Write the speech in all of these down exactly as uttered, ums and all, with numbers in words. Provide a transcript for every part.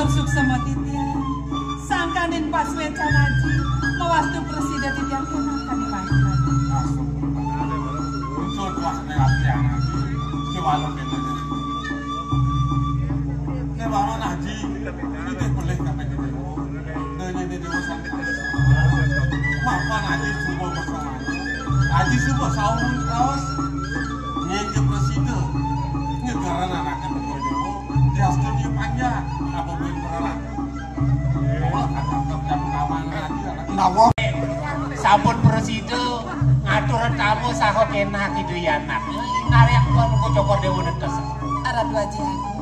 Suksma titiang, sangkaning pasuécan Aji, mawastu prasida titiang kénak kadi mangkin. Masuk. Muncul kuah ning ati anak. Ki walau kéné. Né baron Aji, nitih pelih kabéh di déwa. Né, né, né, déwa sampai. Mapan Aji suba bersama. Aji suba saung raos. Nyénjé prasida. Nyegaran anaké teka déwa. Diastun dia panjang. Apa buin beranak? Wah, kata-kata kawan Aji, anak. Nawah. Sampun prasida ngatur tamu saha kénak Ida Yanak. Ngarep Pucokor Déwa netes. Ratu Aji Agung.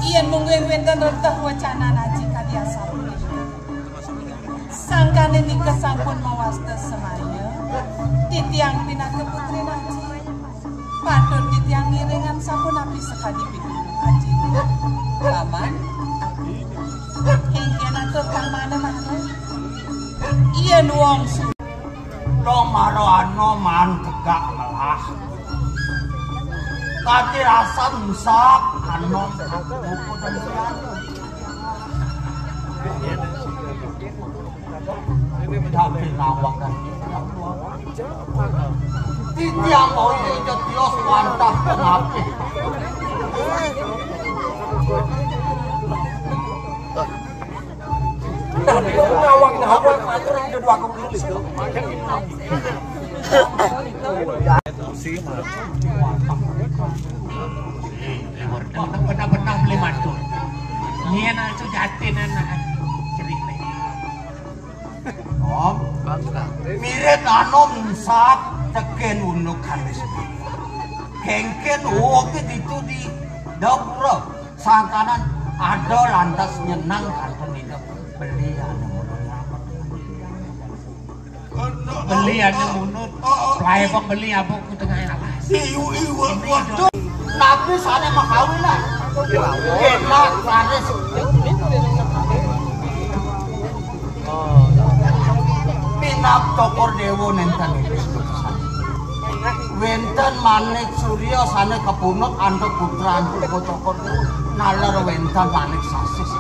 Yén mungguing wénten rereh wecanan Aji kadi asapunika. Sangkaning nika sampun mawasta semaya, titiang pinaka putrin Aji. Patut titiang ngiringan sapunapi sakadi pitulung Aji. Paman, kénkén atur pamana mara. Yén wong su- Dong mara anom tegak melah. Kati rasa nsak anom buku dan sian. Tapi nawang dan titiang boyo jatios mantap kenapi. Nawang-nawang atur ida dua kuku. Benar-benar beli matur. Nyén sujatin anak cerik. Om, mirip anom sap tekén unduk kanis. Kénkén uwuké ditu di dapura. Sangkaning ada lantas nyenang kantun hidup. Beli ané munut. Beli ané munut. Laé pembeli abuk ku tengah alas. Iu, iu, waduh. Napi sané makawinan? Enak, laris. Minab Cokor Déwa nénten. Wénten Manik Surya sané kapunut antuk putra antuk Cokor Déwa. Naler wénten Manik Sasis.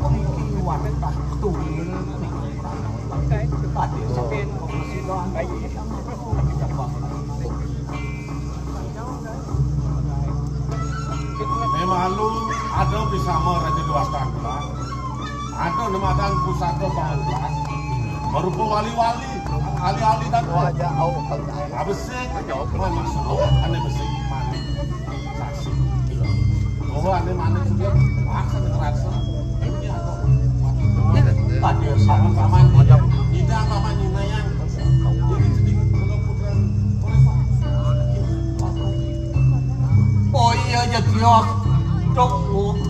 Puniki wantah tunggal. Memalu ada pisama Raja Dewastangkulan. Ada nemadan pusaka pangulas. Berupa wali-wali, ahli-ahli dan abesik, manik suruh, ané besik, manik saksi. Bahwa ané manik suruh, maksa terasa. Ini ada. Ada sama-sama. Tidak apa-apa, Nyinayang. Jadi sedikit kalau putra, Oh iya, ya Dios. Dong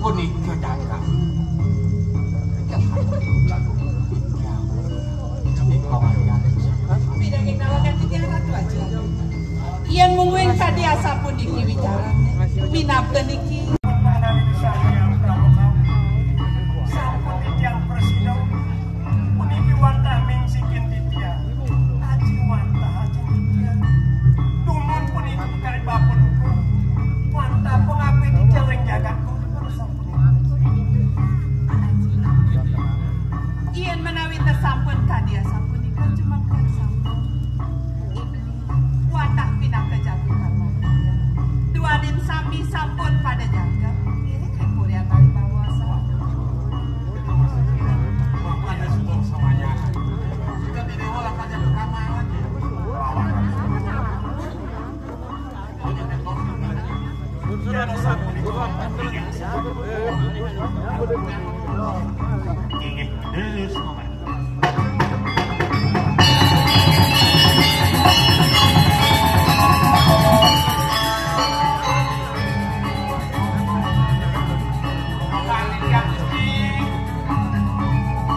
punika datang. Yén mungguing kadi asapuniki wicarané, minabda niki. Sampun titiang prasida, puniki wantah mingsikin titiang. Aji wantah, aji titiang. Dumun puniki kari bapa lugu. Wantah pangabdi titiang ring jagat kula sampun. Yén menawi sampun kadi asapunika, jumaken sampun. Wantah pinaka jago karma. Duaning sami sampun pada jangkep. Ngiring ring purian bali bawasa. Bapak ada sudah semuanya. Kita tidak olah pada ramalan. Inggih, terus.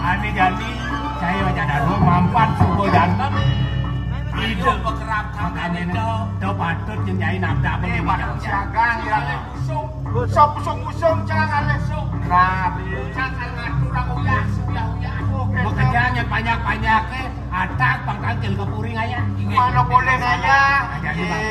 Ané jani, cai wajah dadu, mampat suba janten. Ida bekerap kang ané to patut nyai nabrak. Eh, bagi siagang, ya. Sop usung-usung, cang, ané. Nah, cang, kan ngatur aku, ya, ya, ya. Oke, bekerja cang. Yang banyak-banyak, eh. Atak pangkal kel kepuring aja. Mana boleh nanya? Jadi, Bang.